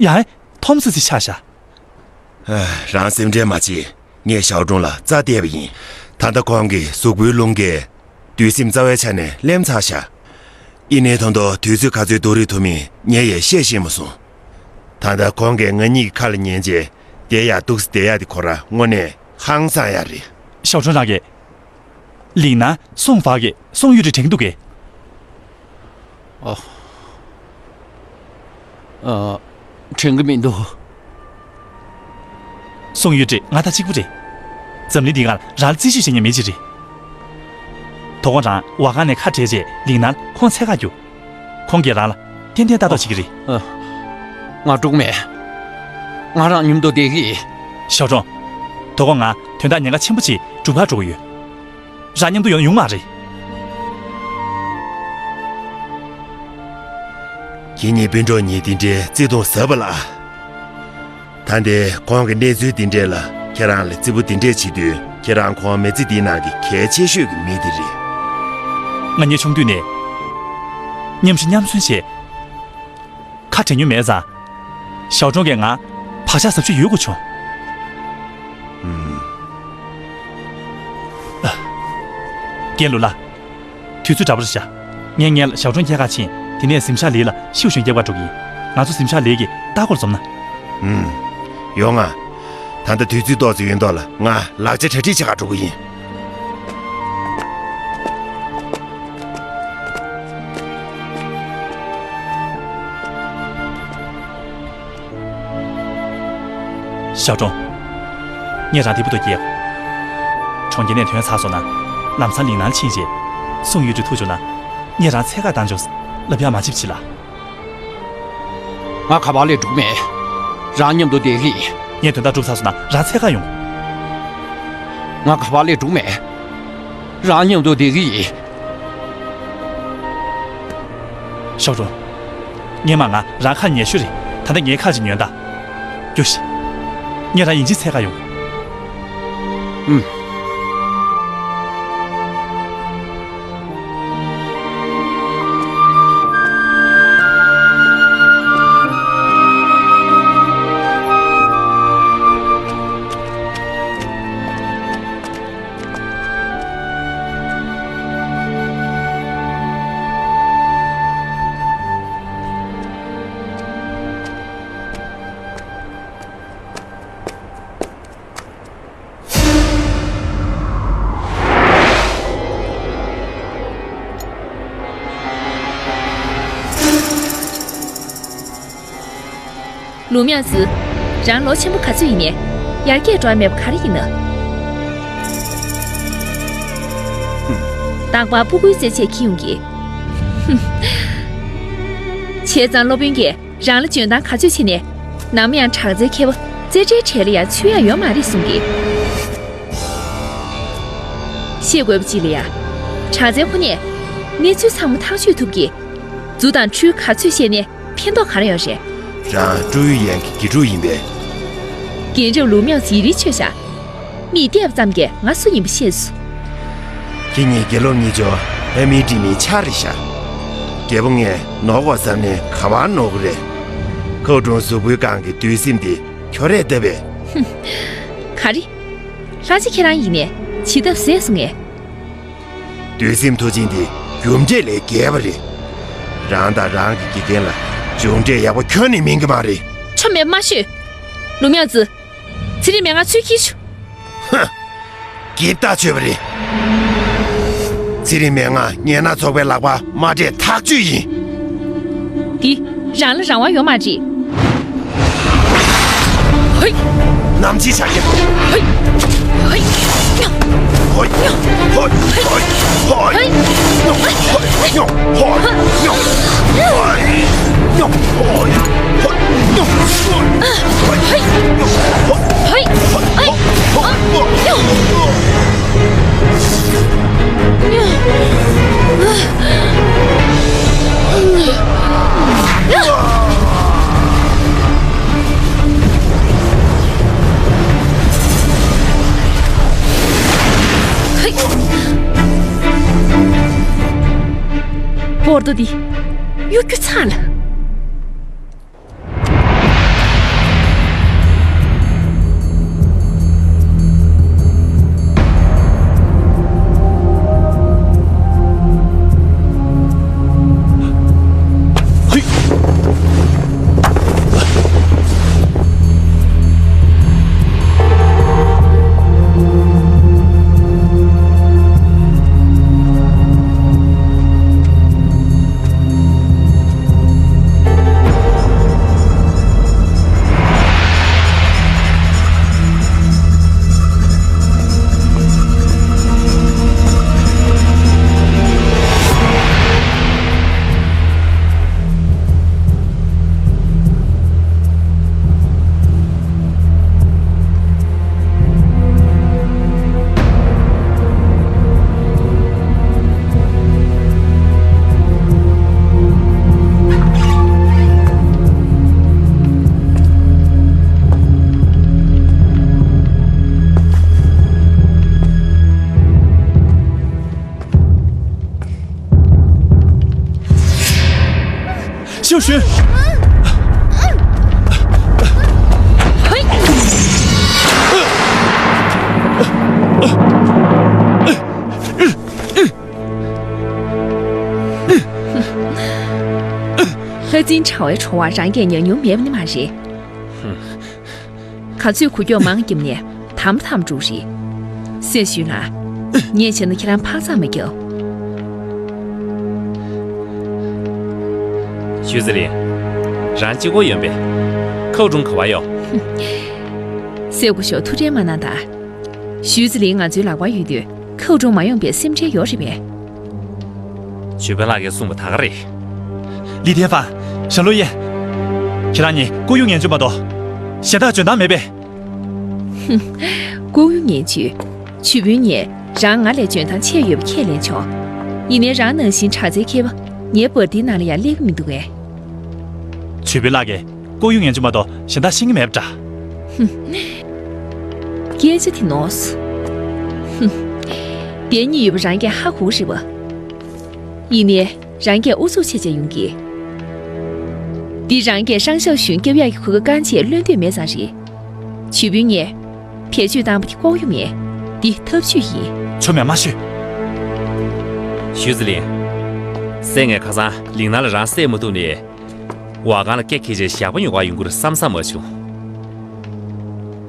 ཡང་ཐོམ་སི་སི་ཆགས་ཤག་རང་སེམས་ཁྲལ་མ་བྱེད། ངས་ཞའོ་ཀྲུང་ལ་རྩ་གཏད་པ་ཡིན། ད་ལྟ་ཁོང་གི་གཟུགས་པོའི་རླུང་གིས་དུས་སེམས་རྩ་བའི་ཆ་ནས་ལེམ་ཚར་ཤག་ཡིན་ནའི་ད་དུང་དུས་ཚོད་ག་ཚོད་བསྡུ་རེས་ཐུབ་མིན་ངས་ཡང་བཤད་ཤེས་མ་སོང་། ད་ལྟ་ཁོང་གིས་ང་གཉིས་ཀྱི་ཁ་ལ་ཉན་རྗེས་བསྡད་ཡག་འདུག་སེ་བསྡད་ཡག་དེ་ཁོ་རང་དངོས་གནས་ཧང་སང་ཡག་རེད། ཞའོ་ཀྲུང་རང་གིས། ལིང་ནན་སུང་ཧྥ་གིས་སུང་ཡུས་ཀྲིན་དྲན་གྱི་འདུག་གས། ཨ། ཨ། དྲན་གྱི་མི་འདུག་སུང་ཡུས་ཀྲིན་ང་དང་གཅིག་པ་རེད། འཛམ་གླིང་འདིའི་སྒང་ལ་རང་ལ་རྩིས་ཞིབ་བྱེད་མཁན་མི་གཅིག་རེད། དོ་དགོང་རང་ཝ་ཁང་ནས་ཁ་བྲལ་རྗེས་ལིང་ནན་ཁོང་འཚོལ་ག་རྒྱུགས། ཁོང་གིས་རང་ལ་ཏན་ཏན་ལྟ་རྟོག་བྱེད་ཀྱི་རེད། ཨ། ང་འགྲོ་གི་མེད། ང་རང་མཉམ་དུ་བསྡད་ཀྱི་ཡིན། ཞའོ་ཀྲུང་། དོ་དགོང་ང་དོན་དག་ཉེན་ཁ་ཆེན་པོ་ཅིག་སྒྲུབ་གར་འགྲོ་གི་ཡོད། རང་མཉམ་དུ་ཡོང་ན་ཡོང་མ་རེད། ཁྱེད་གཉིས་སྤུན་གྲོགས་གཉིས་དེ་འདྲའི་བརྩེ་དུང་ཟབ་པ་ལ། ད་ལྟའི་ཁོང་གི་གནས་ཚུལ་འདི་འདྲས་ལ་ཁྱེད་རང་ལ་བརྩི་བོ་འདི་འདྲས་བྱེད་དུས། ཁྱེད་རང་ཁོང་མི་ཚེ་འདིའི་ནང་གི་གལ་ཆེ་ཤོས་ཀྱི་མི་དེ་རེད། ང་གཉིས་ཆུང་དུས་ནས་མཉམ་ཞུགས་མཉམ་ཟོན་བྱས། ཁ་བྲལ་མྱོང་མེད་ཙང་། ཞའོ་ཀྲུང་གིས་ང་བག་ཆགས་ཟབ་ཤོས་ཡོད་དགོས་བྱུང་། ཨུམ། ཨ། རྒན་ལུའུ་ལགས། དུས་ཚོད་འདྲ་པོ་རེད་ཤག་ངས་སྔོན་ལ་ཞའོ་ཀྲུང་མཇལ་ཁ་ཕྱིན། དེ་ནས་གཟིམ་ཤག་ལི་ལ་ཤིའུ་ཞུན་སྐྱེལ་ག་འགྲོ་གི་ཡིན། ང་ཚོ་གཟིམ་ཤག་ལི་གི་ལྟ་སྐོར་འཛོམས་ན། ཨུམ། ཡོང་ང་། ད་ལྟ་དུས་ཚོད་ཏོག་ཙམ་ཡོད་མདོག་ལ་ང་ལག་ཆ་གྲ་སྒྲིག་བྱེད་ག་འགྲོ་གི་ཡིན། ཞའོ་ཀྲུང་། ངས་རང་དེ་བུ་དོ་སྐྱེལ། གྲོང་ཁྱེར་ནས་ཐོན་ཚར་སོང་ན། ལམ་སང་ལིང་ནན་ཕྱིན་རྗེས། སུང་ཡུས་ཀྲིན་ཐུག་བྱུང་ན། ངས་རང་འཚོལ་ག་བཏང་བྱུང་། ལབ་ཡག་མ་བྱེད་པ་བྱེད་ལ། ང་ག་པར་སླེབས་འགྲོ་གི་མེད། རང་མཉམ་དུ་བསྡད་ཀྱི་ཡིན། ངས་དོན་དག་གྲུབ་ཚར་སོང་ན་རང་འཚོལ་ག་ཡོང་། ང་ག་པར་སླེབས་འགྲོ་གི་མེད། རང་མཉམ་དུ་བསྡད་ཀྱི་ཡིན། ཞའོ་ཀྲུང་། སྔོན་མ་ང་རང་ཁ་ཉལ་ཤོས་རེད། ད་ལྟ་ངའི་ཁ་ཅིག་ཉོན་དང་། རྒྱུགས་ཤིག་ངས་རང་ཡིན་གཅིག་འཚོལ་ག་ཡོང་། ཨུམ། ལུའུ་མྱང་ཙི། རང་ལོ་ཆེན་པོ་ག་ཚོད་ཡིན་ནའི། ཡར་རྒྱས་འགྲོ་བ་མེད་པ་ག་རེ་ཡིན་ན། རྟག་པར་སྤུ་གུའི་རྩེད་ཆས་འཁྱེར་ཡོང་གི། ཧུམ། ཆ་ བྱས་ཙང་སློབ་དཔོན་གྱིས་རང་ལ་འཇོན་ཐང་ག་ཚོད་བྱས་ནས། ནམ་ཡང་དྲག་རྩལ་མཁས་པ་རྩེ་གྲའི་གྲས་ལ་ཡང་ཚུད་ཡག་ཡོད་མ་རེད་གསུང་གི། ཤེས་དགོས་པ་ཅིག་ལ་ཡ། དྲག་རྩལ་ཁོ་ནས་གནས་ཚུལ་ཚང་མ་ཐག་གཅོད་ཐུབ་ཀྱི། རྫུ་དང་འཕྲུལ་ག་ཚོད་བཤད་ནས་ཕན་ཐོགས་ག་རེ་ཡོད་རེད། རང་ཀྲུའུ་ཡུས་ཡན་གྱི་དགེ་ཕྲུག་ཡིན་པས། རྒན་རབས་ལུའུ་མིའུ་ཡི་རིགས་ཆོད་ཤག་མིས་བལྟས་པ་ཙམ་གྱིས་ང་སུ་ཡིན་པ་ཤེས་སོང་། ཁྱེད་གཉིས་དགེ་སློབ་གཉིས་ཆོ་ཨ་མིའི་འབྲི་མིའི་ཆ་རེད་ཤག་རྒད་པོ་ངས་ནོར་བ་བསམ་ནས་ག་པར་ནོར་གི་རེད། ཁའུ་ཀྲུང་གཟུགས་པོའི་སྒང་གི་བདུད་སེམས་དེ་ཁྱོད་རས་བཏབ་པས། ག་རེ། ལྷ་རྗེ་ཁྱེད་རང་ཡིན་ནས་བྱིས་ཐབས་ཟད་སོང་ངས། བདུད་སེམས་མཐུ་ཆེན་དེ་རྒྱུ་འབྲས་ལས་བརྒལ་བ་རེད། རང་དང་རང་གི་དགེ་རྒན་ལ་མཇུག་འབྲས་ཡག་པོ་ཁྱོན་ནས་སྨིན་གི་མ་རེད། ཆོ་མེད་མ་ཤོད། ལུའུ་མིའུ་ཙི། ཚེ་རིང་མའི་ང་ཚུར་ཁྱེར་ཤོག་ཧ། འགྱེལ་བརྡ་ཆོད་པ་རེད། ཚེ་རིང་མའི་ང་ངན་ན་ཚོགས་པའི་ལག་པ་མ་སྤྲད་ཐག་ཆོད་ཡིན། འདི་རང་ལ་རང་དབང་ཡོད་མ་རེད། ཧོད། ནམ་འཆི་བྱ་ཡིན། ཧོད། ཧོད། ཧོད། ཧོད། ཧོད། ཧོད། པོར་ཏོ་འདི་གཡུག་རྒྱུ་ཚར་ལ། ཞའོ་ཞུན། ལྷ་འཛིན་གྲྭ་བའི་ཁྲོ་བ་རང་གིས་མྱོང་མྱོང་མེད་པ་ནི་མ་རེད། ག་ཚོད་འགུལ་སྐྱོད་མང་བརྒྱབ་ནས་དམ་དམ་འགྲོ་རེད། སེ་ཞུས་ལ། ངས་བྱས་ན་ཁྱེད་རང་འཕག་འཚག་མ་རྒྱབ། ཞུས་ཙི་ལིན། རང་གཅིག་པོ་ཡོད་པས། ཁའུ་ཀྲུང་ག་པར་ཡོད། སེ་སྐུ་ཞབས་ཐུགས་ཁྲལ་མ་གནང་དང་། ཞུས་ཙི་ལིན་ང་ཚོའི་ལག་པར་ཡོད་དུས་ཁའུ་ཀྲུང་མ་ཡོང་པའི་སེམས་ཁྲལ་ཡོད་རེད་པས། ཞུས་པའི་ལགས་ཀྱིས་གསུངས་པ་ད་ག་རེད། ལི་ཐེན་ཧྥང་། ཞང་ལོ་ཡེ། ཁྱེད་རང་གཉིས་སྐུ་གཡུག་ངན་ཇུས་མ་གཏོགས། གཞན་དག་འཇོན་ཐང་མེད་པས། ཧུམ། སྐུ་གཡུག་ངན་ཇུས། ཇུས་དཔོན་ངས་རང་ང་ལས་འཇོན་ཐང་ཆེ་ཡོད་པ་ཁས་ལེན་ཆོག་ཡིན་ནའི་རང་ནང་བཞིན་དྲག་རྩལ་མཁས་པ་ངའི་པར་འདིའི་ནང་ལ་ཡང་སླེབས་ཀྱི་མི་འདུག་གས། ཇུས་དཔོན་ལགས་ཀྱིས་སྐུ་གཡུག་ངན་ཇུས་མ་གཏོགས་གཞན་དག་ཤེས་ཀྱི་མེད་པ་འདྲ། ཧུམ། སྐད་ཆ་དེ་ནོར་སོང་། ཧུམ། བདེན་གཉིས་ཡོད་པ་རང་གིས་ཧ་གོ་གི་རེད་པ། ཡིན་ནའི། རང་གིས་ཨུ་ཚུགས་བྱས་བྱས་ཡོང་གི། འདི་རང་གིས་ཧྲང་ཞའོ་ཞུན་སྐྱོབ་ཡག་གི་གོ་སྐབས་རྐང་རྗེས་ལོན་འདོད་མེད་ཙང་རེད། ཇུས་དཔོན་ངས་བེད་སྤྱོད་བཏང་པ་དེ་ལྐོག་གཡོ་མེད། འདི་ཐབས་ཇུས་ཡིན། ཆོ་མེད་མ་ཤོད། ཞུས་ཙི་ལིན། སེ་ངས་ཁ་སང་ལིང་ནན་ལ་རང་བསད་མ་ཐུབ་ནས། བ་གང་ལ་སྐེ་འཁྱེར་བྱས་ཞག་པོ་ཉོ་ག་ཡོང་གི་རེད་བསམ་བསམ་མ་བྱུང་།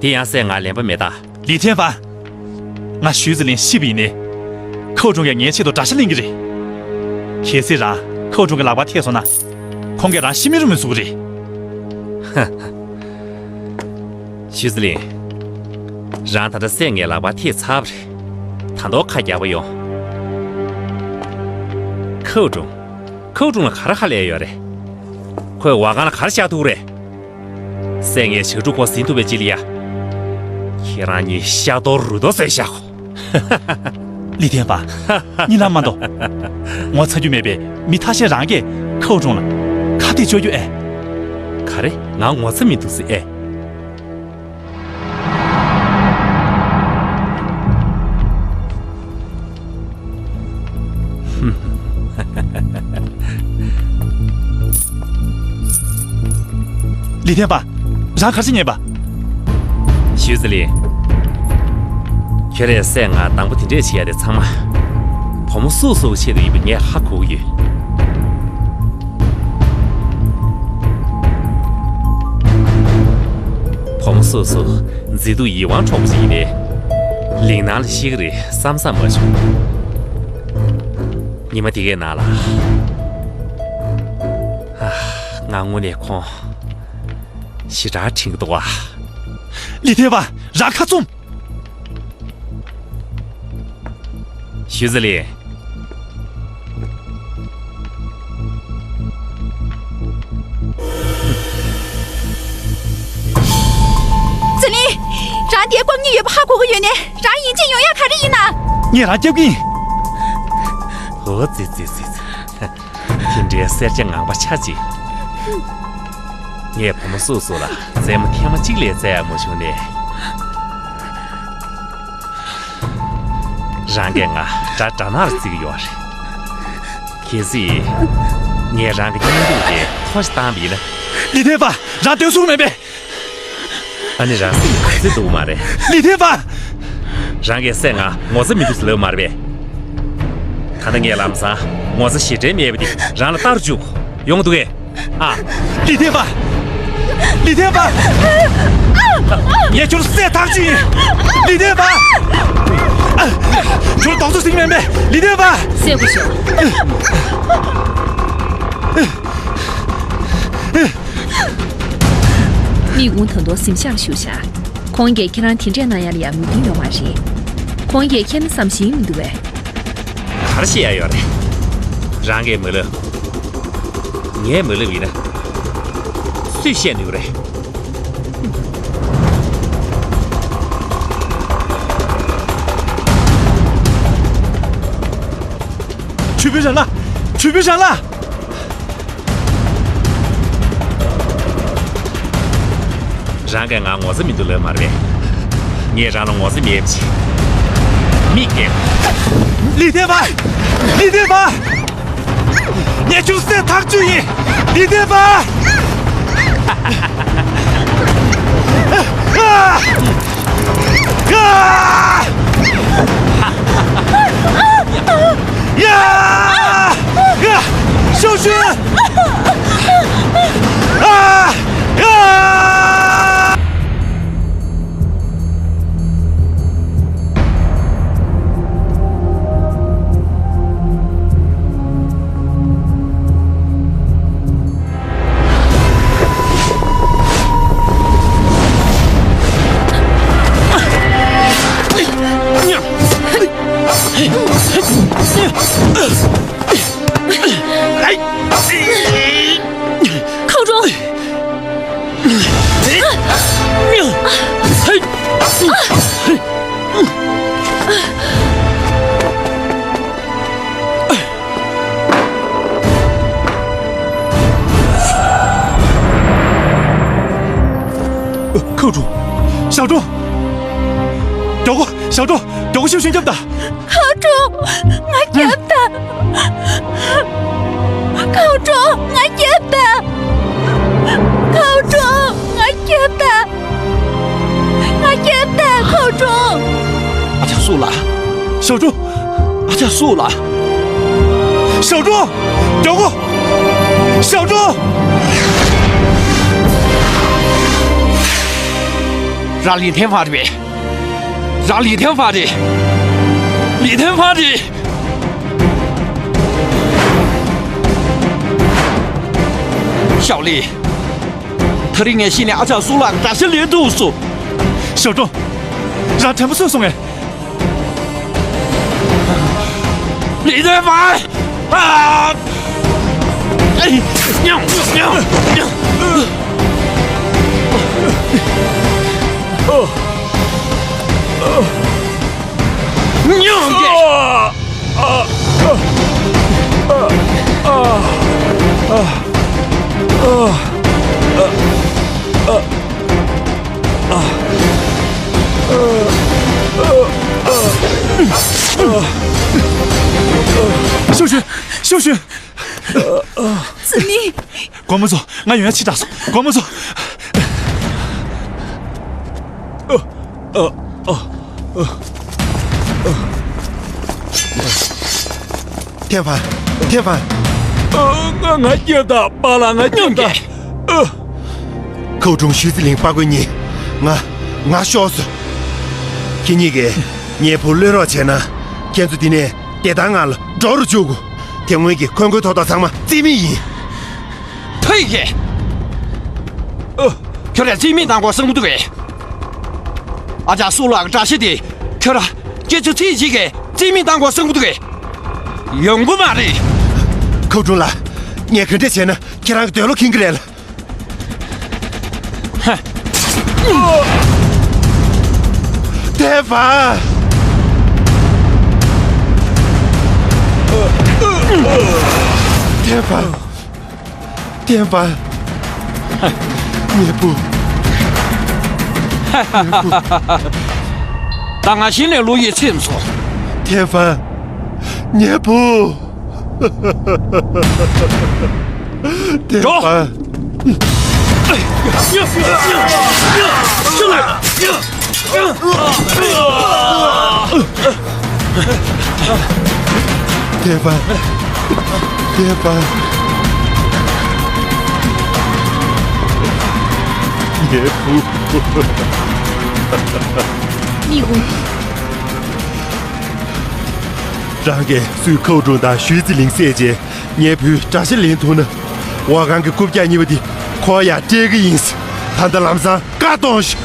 དེ་ཡང་སེ་ང་ལན་པ་མེད་ད། ལི་ཐེན་ཧྥང་། ང་ཞུས་ཙི་ལིན་ཤི་བ་ཡིན་ནའི། ཁའོ་ཀྲུང་གིས་ངའི་ཆེད་དུ་དགྲ་ཤ་ལེན་གྱི་རེད། གལ་སྲིད་རང་ཁའོ་ཀྲུང་གི་ལག་པར་ཐེབས་སོང་ན། ཁོང་གིས་རང་ཤི་མེད་རུ་མི་བཟོ་གི་རེད། ཧ་ཧ། ཞུས་ཙི་ལིན། རང་ད་ལྟ་སེ་ངའི་ལག་པར་ཐེབས་ཚར་བ་རེད། ད་དུང་ཁ་རྒྱག་པ་ཡོང་། ཁའོ་ཀྲུང་། ཁའོ་ཀྲུང་ལ་ག་རེ་ཧ་ལས་ཡོད་རེད། ཁོས་བ་གང་ལ་ག་རེ་བཤད་ཐུབ་རེད། སྲས་ངས་ཞག་དྲུག་འགོ་ཟིན་ཐུབ་པའི་རྗེས་ལ་ཡ། ཁྱེད་རང་གཉིས་ཤ་གཏོར་རུས་གཏོར་བཟོས་བཞག་གོ། ལི་ཐན་པ། གཉིད་ལམ་མ་འདུག་ངོ་ཚ་རྒྱུ་མེད་པའི་མི་ཐ་ཤལ་རང་གིས་ཁའུ་ཀྲུང་ལ་ཁ་གཏད་གཅོག་རྒྱུ་ཨེ། ག་རེ། ང་ངོ་ཚ་མི་འདུག་ཟེར་ཨེ། ལི་ཐན་པ། རང་ག་རེ་བྱེད་ཉན་པ། ཞུས་ཙི་ལི། ཁྱོད་རས་སྲས་ང་སྡང་པོ་དེ་འདྲས་བྱེད་ཡ་དེ་ཚང་མ། བུ་མོ་སུ་སུ་ཆེད་དུ་ཡིན་པ་ངས་ཧ་གོ་གི་ཡོད། བུ་མོ་སུ་སུ་མཛེས་སྡུག་ཡིད་དབང་འཕྲོག་པ་ཞིག་ཡིན་པས། གླིང་ནང་ལ་ཤི་གི་རེད་བསམ་བསམ་མ་བྱུང་། ཉི་མ་དེ་གའི་ནང་ལ། ཨ། ང་དངོས་གནས་ཁོང་ཞེ་དྲག་དྲན་གྱི་འདུག་བ། ལི་ཐན་པ། རང་ཁ་བཙུམ། ཞུས་ཙི་ལི། ཙི་ལི། རང་དེའི་སྐོར་གཉིས་ཡོད་པ་ཧ་གོ་གི་ཡོད་ནས་རང་ཡིན་གཅིག་ཡོང་ཡ་ག་རེ་ཡིན་ན། ངས་རང་སྐྱོབ་ཀྱི་ཡིན། འོ་ཙི་ཙི་ཙི་ཙི། དེ་འདྲའི་གསེར་ཆ་ངང་པ་ཆ་གཅིག་ངས་བུ་མོ་སུ་སུ་ལ་རྩེད་མོ་ཐེངས་མ་གཅིག་ལས་རྩེ་ཡག་མ་བྱུང་ནས། རང་གིས་ང་དགྲ་དགྲ་ནག་ལ་བརྩི་གི་ཡོད་རེད། གལ་སྲིད་ངས་རང་གི་བརྙན་ཐུང་དེ་ཐོ་ཞིག་བཏང་བ་ཡིན་ན། ལི་ཐན་པ། རང་སྡོད་ས་མེད་པས། ཨ་ནི་རང་སེམས་ལ་བརྩི་འདུག་མ་རེད། ལི་ཐན་པ། རང་གིས་སྲས་ང་ངོ་ཚ་མི་འདུག་ཟེར་ལབ་མ་རེད་པས། ད་ལྟ་ངས་ལམ་སང་ངོ་ཚ་ཞེ་དྲག་མེད་པ་འདི་རང་ལ་ལྟར་བཅུག་ཡོང་གི་འདུག་གས། ཨ། ལི་ཐན་པ། ལི་ཐན་པ། ངས་ཁྱོད་སྲས་ཐག་གཅོད་ཡིན། ལི་ཐན་པ། ཁྱོད་རྡོག་ཚོ་ཟིང་མེད་མེད། ལི་ཐན་པ། སྲས་སྐུ་ཞབས། མིག་ཀུན་ད་དུང་གཟིམ་ཤག་བཞུགས་བཞག་ཁོང་གིས་ཁྱེད་རང་དེ་འདྲས་གནང་ཡ་ལ་ཡང་མོས་མཐུན་ཡོད་མ་རེད། ཁོང་གིས་ཁྱེད་ན་བསམ་ཤེས་མི་འདུག་པས། ག་རེ་བཤད་ཡ་ཡོད་རེད། རང་གིས་མ་ལབ། ངས་མ་ལབ་ཡིན་ན། སུས་བཤད་ནུས་རེད། ཆུ་བུ་རང་ལ། ཆུ་བུ་རང་ལ། རང་གིས་ང་ངོ་ཚ་མི་འདུག་ལབ་མ་རེད། ངས་རང་ལ་ངོ་ཚ་མེད་པ་བྱས། མིག་བརྒྱད། ལི་ཐན་པ། ལི་ཐན་པ། ངས་ཁྱོད་སྲས་ཐག་གཅོད་ཡིན། ལི་ཐན་པ། ཡ། ཡ། ཤོག་ཤོག་ཨ། ཨ། ཁའུ་ཀྲུང་། ཁའུ་ཀྲུང་། ཞའོ་ཀྲུང་། མགྱོགས་པོ། ཞའོ་ཀྲུང་། མགྱོགས་པོ་ཤོག་ཤིན་སྐྱོབ་དང་། ཁའུ་ཀྲུང་། ང་སྐྱོབ་དང་། ཁའུ་ཀྲུང་། ང་སྐྱོབ་དང་། ཁའུ་ཀྲུང་། ང་སྐྱོབ་དང་། ང་སྐྱོབ་དང་། ཁའུ་ཀྲུང་། ཨ་ཅག་སུ་ལ། ཞའོ་ཀྲུང་། ཨ་ཅག་སུ་ལ། ཞའོ་ཀྲུང་། མགྱོགས་པོ། ཞའོ་ཀྲུང་། རང་ལི་ཐན་ཧྥང་རེད་པས། རང་ལི་ཐན་ཧྥང་རེད། ལི་ཐན་ཧྥང་རེད། ཞའོ་ལི། ད་རིང་ངས་ཤེས་ནས་ཨ་ཅག་སུ་ལ་དགྲ་ཤ་ལེན་ཐུབ་སོང་། ཞའོ་ཀྲུང་། རང་དྲན་པ་གསོས་སོང་ངས། ལི་ཐན་ཧྥང་། ཨ། ཨེ། ཉམས། ཉམས། ཨ། ཨ། ཉོན་གི། ཨ། ཨ། ཤོག་ཤོག་ཤོག་ཤོག་ཙི་ནི། དགོངས་པ་མ་ཚོམས། ང་ཡོང་ཡ་ཕྱི་དྲགས་སོང་། དགོངས་པ་མ་ཚོམས། ཨ། ཨ། ཨ། ཨ། ཐེ་ཧྥན། ཐེ་ཧྥན། ཨ། ང་ང་སྐྱོབ་དང་། པཱ་ལགས་ང་སྐྱོབ་དང་། ཨ། ཁའུ་ཀྲུང་། ཞུས་ཙི་ལིང་། པ་ཀུན་གཉིས། ང་། ང་ཤོར་སོང་། ཁྱེད་གཉིས་ཀྱིས་ངའི་བུ་གློད་རོགས་བྱས་ན། ཁྱེད་ཚོ་འདི་ནས་བདེ་ཐང་ངང་ལ་འགྲོ་རུ་བཅུག་གོ། དེ་སྔོན་གྱི་འཁོན་འཁོན་ཐོག་ཐག་ཚང་མ་རྩིས་མེད་ཡིན། ཐུགས་ཡིད། ཨ། ཁྱོད་རང་རྩིས་མེད་བཏང་དགོས་བསམ་གྱི་འདུག་གས། ཨ་ཅག་སུ་ལགས་ཀྱི་དགྲ་ཤ་དེ་ཁྱོད་རང་སྐྱེ་ཚུལ་ཚིག་གཅིག་གིས་རྩིས་མེད་བཏང་དགོས་བསམ་གྱི་འདུག་གས། ཡོང་གི་མ་རེད། ཁའུ་ཀྲུང་ལགས། ངས་ག་འདྲ་བྱས་ན་ཁྱེད་རང་གི་འདོད་བློ་ཁེངས་ཀྱི་རེད་ལགས། ཧ། ཐེ་ཧྥན། ཐེ་ཧྥན། ཐེ་ཧྥན། ངའི་བུ། ངའི་བུ། ད་ང་གཞི་ནས་བློ་ཡིད་ཚིམ་སོང་། ཐེ་ཧྥན། ངའི་བུ། ཐེ་ཧྥན། ཐེ་ཧྥན། ཐེ་ཧྥན། ངའི་བུ། མི་དགོས། རང་གིས་སུའི་ཁའུ་ཀྲུང་དང་ཞུས་ཙི་ལིང་བསད་རྗེས། ངའི་བུའི་དགྲ་ཤ་ལེན་ཐུབ་ན། ཝ་ཁང་གི་རྐུབ་བཀྱག་གཉིས་པ་དེ་ཁོ་ཡར་སྤྲད་ཀྱི་ཡིན། ད་ལྟ་ལམ་སང་བཀག་གཏོང་ཤོག་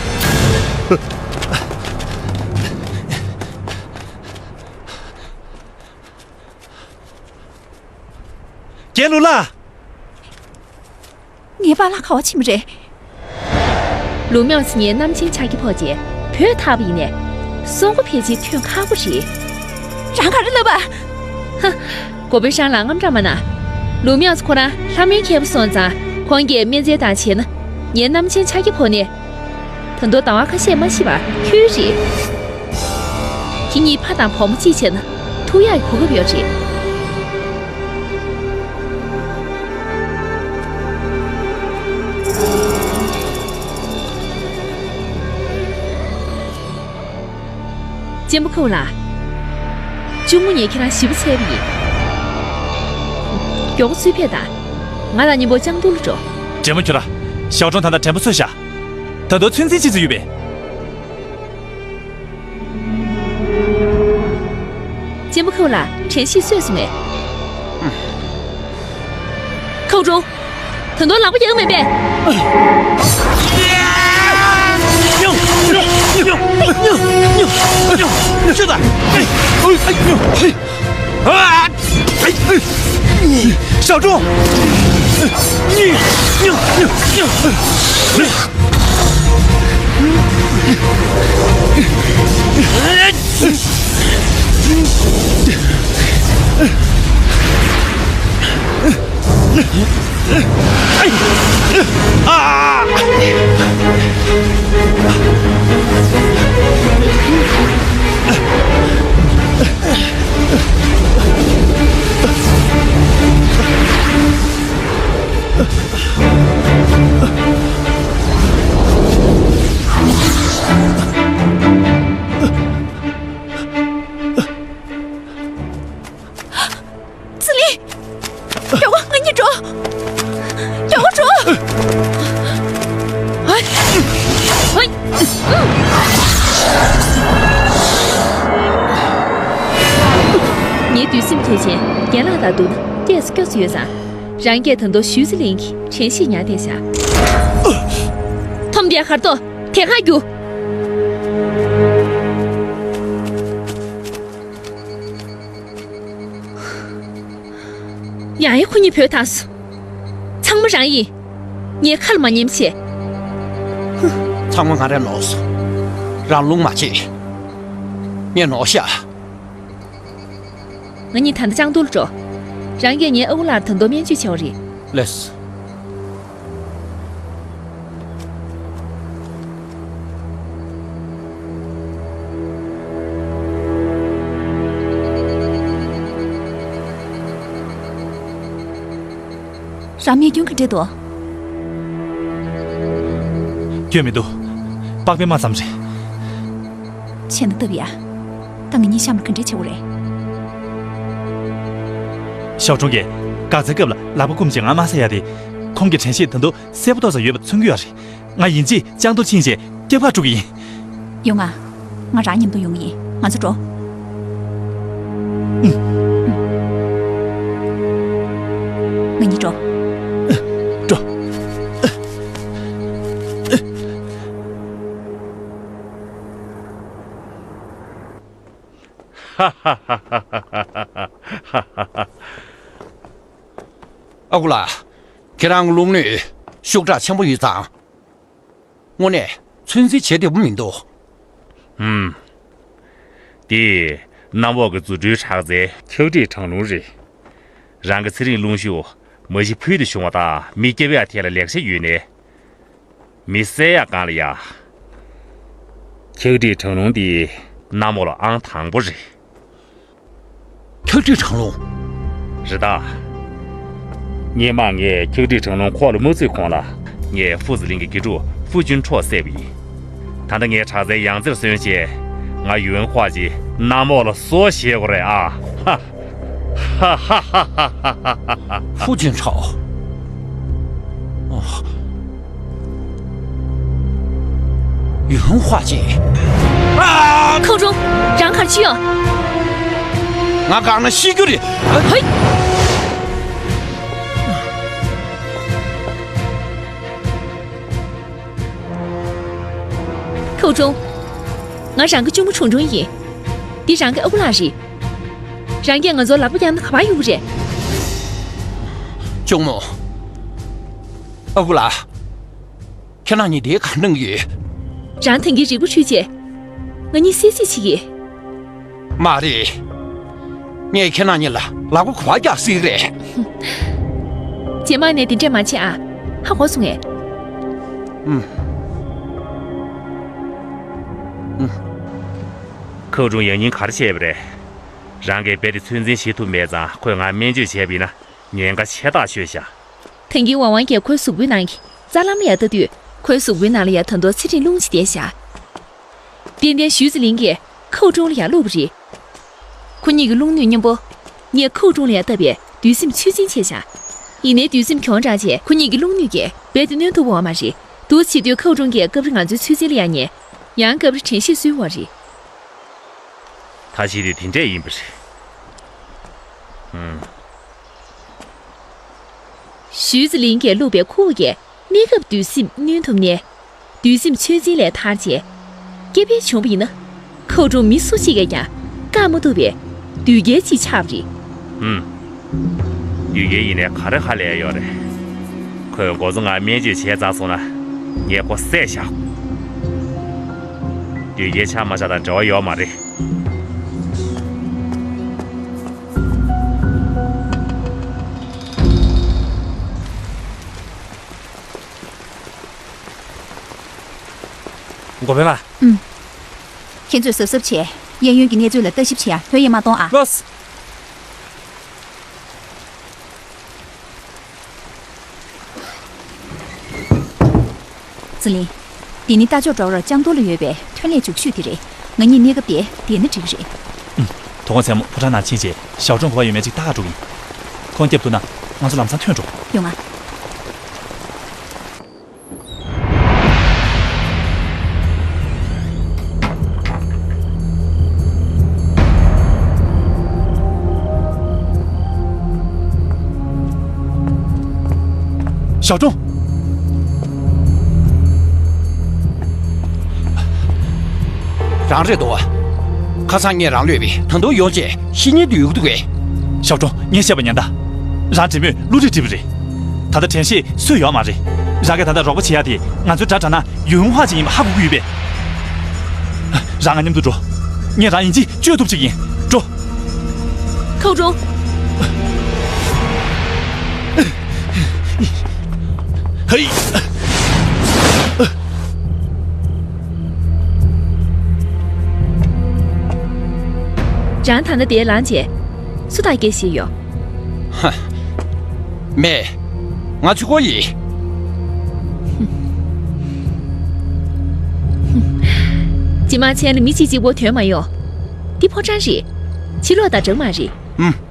རྒྱལ་བློན་ལགས། ངའི་པཱ་ལགས་ག་པར་ཕྱིན་པ་རེད། ལུའུ་མིའུ་ཙི་ངའི་རྣམ་མཁྱེན་ཆ་རྒྱུས་ཕོག་རྗེས་བུད་ཐར་པ་ཡིན་ནའི། སྲོག་མགོ་ཕལ་ཆེར་ཐོན་ཁག་པོ་རེད། རང་ག་རེ་ལབ་པ། ཧ། གོ་བོས་ཤང་ལ་དངངས་སྐྲག་མ་གནང་། ལུའུ་མིའུ་ཙི་ཁོ་རང་ལྷ་མོའི་མཁས་པོ་སོང་ཙང་། ཁོང་གིས་སྨན་རྫས་དང་བྱས་ན། ངའི་རྣམ་མཁྱེན་ཆ་རྒྱུས་ཕོག་ནས། ད་དུང་ཟླ་བ་ཁ་ཤས་མ་ཤི་བར་འཁྱུད་རེད། ཁྱེད་གཉིས་ཕ་དང་བུ་མོ་གཅིག་བྱས་ན་ཐུག་ཡག་གི་གོ་སྐབས་ཡོད་རེད། གཅེན་པོ་ཁའུ་ལགས། གཅུང་མོ་ངས་ཁྱེད་རང་ཞེ་པོ་འཚལ་བ་ཡིན། མགྱོགས་པོ་ཚུར་ཕེབས་དང་། ང་དང་མཉམ་པོ་ལྕང་ཏུར་ལ་འགྲོ། གཅེན་མོ་ཁྱོད་རང་། ཞའོ་ཀྲུང་ད་ལྟ་དྲན་པ་གསོས་ཤག་ད་དུང་ཚོད་འཛིན་བྱེད་རྩིས་ཡོད་པས། གཅེན་པོ་ཁའུ་ལགས། དྲན་ཤེས་གསོས་སོང་ངས། ཁའུ་ཀྲུང་། ད་དུང་ལག་པ་ཡག་མེད་པས། ཤོད་དང་། ཞའོ་ཀྲུང་ཙི་ལི། མགྱོགས་པོ་ང་གཉིས་འགྲོ། མགྱོགས་པོ་འགྲོ། ཧོ། ཧོ། ངའི་དུས་སེམས་མཐུ་ཆེན་རྒན་ལགས་དང་བསྡུར་ན་སྐྱེས་སུ་སྐྱོ་སུ་ཡོད་ཙང་། རང་སྐད་ད་དུང་ཞུས་ཙི་ལིང་གི་དྲན་ཤེས་ཉར་བསྡད་བཞག་ཐོམ་དེ་གར་གཏོར། དེ་གར་རྒྱུགས། ཡང་ཡང་ཁོ་གཉིས་བུད་ཐར་སོང་། ཚང་མ་རང་ཡིན། ངའི་ཁ་ལ་མ་ཉན་བྱས། ཚང་མ་ང་རང་ལོག་སོང་། རང་ལུང་མ་བྱེད། ངས་ནོར་ཤག་ང་གཉིས་ད་ལྟ་ལྕང་རྡོར་ལ་འགྲོ། རང་གིས་ངའི་ཨ་ཁུ་ལགས་ད་དུང་སྨན་བཅོས་བྱས་པ་རེད། ལགས་སོ། རང་མིག་སྐྱོན་ག་འདྲ་འདུག་སྐྱོན་མི་འདུག་པགས་པའི་རྨ་ཙམ་རེད། ཆེ་ན་སྟབས་ཡག་ད་ང་གཉིས་གཤམ་ལ་ག་འདྲ་བྱེད་དགོས་རེད། ཞའོ་ཀྲུང་གིས་འགག་རྩའི་སྐབས་ལ་ལག་པ་བསྐུམ་བྱས་ངར་མ་ཟ་ཡ་དེ། ཁོང་གི་དྲན་ཤེས་ད་དུང་གསལ་པོ་ཏོག་ཙམ་ཡོད་པ་མཚོན་གྱི་ཡོད་རེད། ང་ཡིན་གཅིག་ལྕང་རྡོར་ཕྱིན་བྱས་སྐྱབས་ཁག་སྒྲུབ་ཀྱི་ཡིན། ཡོང་ང་། ང་རང་མཉམ་དུ་ཡོང་གི་ཡིན། ང་ཚོ་འགྲོ། ང་གཉིས་འགྲོ། འགྲོ། ཨ་ཁུ་ལགས། ཁྱེད་རང་རླུང་ནད་ཤུགས་དྲག་ཆེན་པོ་ཡོད་ཙང་། དངོས་གནས་ཚོད་འཛིན་བྱེད་བདེ་པོ་མི་འདུག་ཧུམ། འདི་གནམ་འོག་གི་རྫུ་འཕྲུལ་དྲག་རྩལ་འཁྱག་འབྲས་གྲང་རླུང་རེད། རང་གི་ཚེ་རིང་རླུང་ཤུགས་མ་གཞི་ཕུལ་དུ་བྱུང་བ་དང་མི་སྐྱོབ་ཡག་ཐད་ལ་ལེགས་ཆ་ཡོད་ནས། མི་བསད་ཡག་སྒང་ལ་ཡ། འཁྱག་འབྲས་གྲང་རླུང་འདི་གནམ་འོག་ལ་ཨང་དང་པོ་རེད། འཁྱག་འབྲས་གྲང་རླུང་། རེད་ད། སྔོན་མ་ངས་འཁྱག་འབྲས་གྲང་རླུང་ཁོག་ལ་མ་ཚུད་གོང་ལ་ངས་ཧྥུ་ཙི་ལིང་གི་དགེ་ཕྲུག་ཧྥུ་ཅུན་ཁྲོ་བསད་པ་ཡིན། ད་ལྟ་ངས་དྲག་རྩལ་ཡང་རྩེར་སོན་བྱས་ང་ཡུན་ཧྭ་ཅིག་གནམ་འོག་ལ་སྲོག་བཞེས་དགོས་རེད་ཨ། ཧ། ཧྥུ་ཅུན་ཁྲོ། ཡུན་ཧྭ་ཅིག་ཨ། ཁོག་ཀྲུང་། རང་གར་ཅི་ཡོད། ང་གང་ན་ཤི་རྒྱུ་རེད། ཧེ། ཁོག་ཀྲུང་། ང་རང་གི་གཅུང་མོ་ཁྲུང་ཁྲུང་ཡིན། འདི་རང་གི་ཨ་ཁུ་ལགས་རེད། རང་གིས་ང་ཚོར་ལག་པ་བརྐྱངས་ན་ག་པར་ཡོང་གི་རེད། གཅུང་མོ། ཨ་ཁུ་ལགས། ཁྱེད་རང་གཉིས་དེ་ག་གནང་གི་ཡོད། རང་ཐང་གི་རིག་པ་འཁྲུལ་བྱས། ང་གཉིས་བསད་རྩིས་བྱེད་ཀྱི། མ་རེད། ངས་ཁྱེད་རང་གཉིས་ལ་ལག་པ་ག་པར་བརྒྱབ་སྲིད་རེད། རྗེས་མ་ནས་དེ་འདྲས་མ་བྱེད་ཨ། ཧ་གོ་སོང་ངས། ཨུམ། ཨུམ། ཁོག་ཀྲུང་ཡང་སྙིང་ག་རེ་བྱས་པ་རེད། རང་གིས་རྦད་དེ་ཚོད་འཛིན་བྱེད་ཐུབ་མེད་ཙང་ཁོས་ང་སྨན་བཅོས་བྱས་པ་ཡིན་ན་ཉེན་ཁ་ཆེ་ཐག་ཆོད་ཤག་ཐེངས་འདིའི་ཝང་ཝང་གིས་ཁོའི་གཟུགས་པོའི་ནང་གི་རྩ་ལམ་ལ་ཡ་ལྟ་དུས་ཁོའི་གཟུགས་པོའི་ནང་ལ་ཡ་ད་དུང་ཚེ་རིང་རླུང་ཅིག་བསྡད་ཤག་ཏན་ཏན་ཞུས་ཙི་ལིང་གིས་ཁོའུ་ཀྲུང་ལ་ཡ་བླུགས་པ་རེད། ཁོ་གཉིས་ཀྱི་རླུང་ནུས་མཉམ་པོ་ངས་ཁོའུ་ཀྲུང་ལ་ཡ་བཏབ་པས་དུས་སེམས་ཚོད་འཛིན་བྱས་ཤག་ཡིན་ནའི་དུས་སེམས་གྱོང་དྲགས་རྗེས་ཁོ་གཉིས་ཀྱི་རླུང་ནུས་ཀྱིས་རྦད་དེ་གནོན་ཐུབ་ཡོད་མ་རེད། འདུག་བྱེད་དུས་ཁོའུ་ཀྲུང་གིས་སྐབས་རེ་ང་ཚོའི་ཚོད་འཛིན་ལ་ཡ་ཉན། ཡང་སྐབས་རེ་དྲན་ཤེས་གསོས་ཡོད་རེད། ད་ཤི་དུས་དེ་འདྲས་ཡིན་པ་རེད། ཧུམ། ཞུས་ཙི་ལིང་གིས་བླུགས་པའི་ཁོའུ་ཡིས་གནས་སྐབས་དུས་སེམས་གནོན་ཐུབ་ནས། དུས་སེམས་ཚོད་འཛིན་ལས་ཐར་རྗེས། སྐྱེ་འཕེལ་བྱུང་བ་ཡིན་ན། ཁོའུ་ཀྲུང་མི་སུ་གཅིག་གིས་ཀྱང་བཀག་མ་ཐུབ་པའི་བདུད་རྒྱལ་ཅིག་ཆགས་པ་རེད། ཧུམ། བདུད་རྒྱལ་ཡིན་ནའི་ག་རེ་ཧ་ལས་ཡོད་རེད། ཁོས་འགོ་གཙོ་ང་སྨན་བཅོས་བྱས་ཚར་སོང་ན་ངས་ཁོ་བསད་བཞག་བདུད་རྒྱལ་ཆགས་མ་ཆགས་དང་འབྲེལ་བ་ཡོད་མ་རེད། འགོ་དཔོན་ལགས། ཨུམ། ཁྱེད་ཚོས་གཟབ་གཟབ་བྱས། གཡས་གཡོན་གྱི་གནས་ཚུལ་ལ་ལྟ་ཞིབ་བྱེད་ཡ་ལྷོད་གཡེང་མ་གཏོང་ཨ། ལགས་སོ། ཙི་ལིང་། འདི་ནི་རྟ་མཆོག་ཌོ་རར་ལྕང་རྡོར་ལ་ཡོད་པའི་ཐོན་ལས་རྒྱུགས་ཤུལ་དེ་རེད། ང་གཉིས་གནས་སྐབས་དེ་བསྡད་ན་འགྲིག་གི་རེད། ཨུམ། དོ་དགོང་མཚན་མོ་ཕོ་བྲང་ནང་ཕྱིན་རྗེས་ཞའོ་ཀྲུང་ག་པར་ཡོད་མེད་ཅིག་ལྟ་ག་འགྲོ་གི་ཡིན། ཁོང་སྐྱབས་ཐུབ་ན་ང་ཚོ་ལམ་སང་ཐོན་འགྲོ། ཡོང་ང་། ཞའོ་ཀྲུང་། རང་རེད་འདུག་བ། ཁ་སང་ངས་རང་གློད་པས་ད་དུང་ཡོང་བྱས་ཤི་ཉེན་དུ་ཡོད་ཀྱི་འདུག་གས། ཞའོ་ཀྲུང་། ངས་བཤད་པ་ཉན་ད། རང་འདྲེ་མོས་བསླུ་བྲིད་བྲིས་པ་རེད། ད་ལྟ་དྲན་ཤེས་སུ་ཡོད་མ་རེད། རང་གིས་ད་ལྟ་རོགས་པ་བྱེད་ཡ་དེ་ང་ཚོའི་དགྲ་དྲག་ན་ཡུན་ཧྭ་ཅིག་ཡིན་པ་ཧ་གོ་གི་ཡོད་པས། རང་ང་མཉམ་དུ་འགྲོ། ངས་རང་ཡིན་གཅིག་བཅོས་ཐུབ་ཅིག་ཡིན། འགྲོ། ཁའོ་ཀྲུང་། ཧེ། རང་ད་ལྟ་དེ་ལངས་བྱས། སུ་དང་སྐད་བཤད་ཡོད། ཧ། མེད། ང་ཆུ་ཀོ་ཡིན། རྗེས་མ་མཚན་ལ་མི་གཅིག་གཅིག་པོ་ཐོན་མ་ཡོང་། འདི་ཕོ་བྲང་རེད། ཕྱི་ལོགས་དང་འདྲ་མ་རེད། ཨུམ།